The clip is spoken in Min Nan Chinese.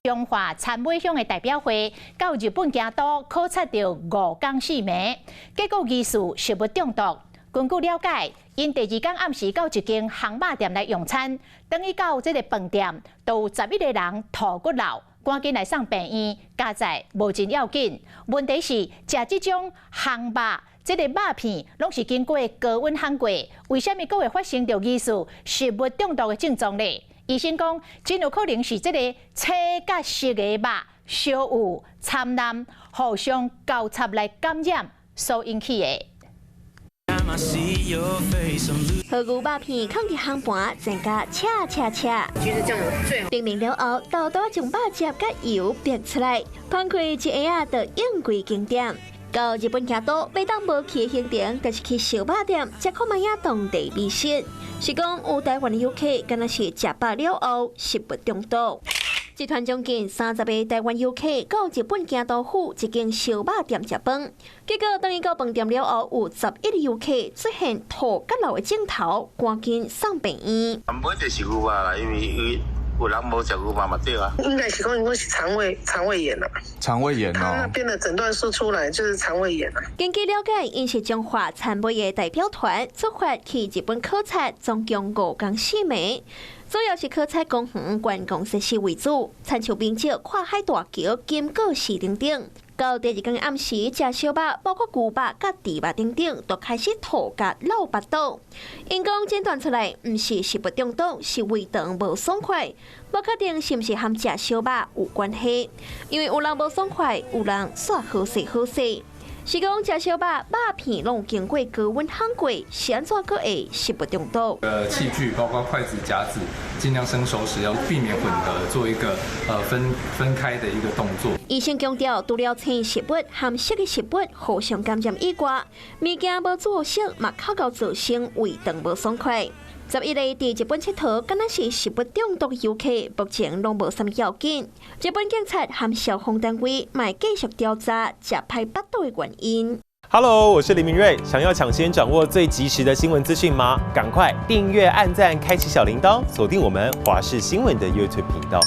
彰化杉尾鄉的代表會到日本京都考察著5工4暝，結果疑似食物中毒。根據了解，𪜶第二工暗時到一間烘肉店來用餐，轉去到這个飯店，就有11個人吐閣漏，趕緊來送病院，佳哉無真要緊。問題是食這種烘肉，這个肉片攏是經過高溫烘過，為啥物閣會發生著疑似食物中毒的症狀呢？醫生講，真有可能是這个青佮熟的肉相有摻濫，互相交叉來感染所引起的。和牛肉片囥佇烘盤，煎甲赤赤赤。其實這樣最好。冰冷了後，豆豆將肉汁佮油逼出來，芳開一下仔就應歸經典。到日本京都，袂當無去的行程，就是去燒肉店，食看覓仔當地美食。是講有台灣的遊客，敢若是食飽了後食物中毒。這團將近30個台灣遊客到日本京都府一間燒肉店食飯，結果轉去到飯店了後，有11個遊客出現吐閣漏的症頭，趕緊送病院。毋就是牛肉啦，因為伊有人無食牛肉嘛對啊。應該是講應該是腸胃炎啦。腸胃炎哦。他那邊的診斷書出來就是腸胃炎啦。根據了解，𪜶是彰化杉尾的代表團出發去日本考察，總共5工4暝。主要是考察公園觀光設施為主，親像明石跨海大橋、金閣寺等等。到第二工暗時，食燒肉，包括牛肉佮豬肉等等，都開始吐佮漏腹肚。𪜶講診斷出來，毋是食物中毒，是胃腸無爽快，無確定是毋是和食燒肉有關係。因為有人無爽快，有人煞好勢好勢。是講食燒肉，肉片攏經過高溫烘過，是按怎閣會食物中毒？器具包括筷子、夾子，盡量生熟時要避免混合，做一個分開的一個動作。醫生強調，除了生食物和熟的食物互相感染以外，物件無煮熟嘛，較會造成胃腸無爽快。11個佇日本𨑨迌，敢若是食物中毒遊客，目前攏無啥物要緊。日本警察和消防單位嘛繼續調查食歹腹肚的原因。 Hello，我是林明瑞，想要搶先掌握最及時的新聞資訊嗎？趕快訂閱、按讚、開啟小鈴鐺，鎖定我們華視新聞的 YouTube 頻道。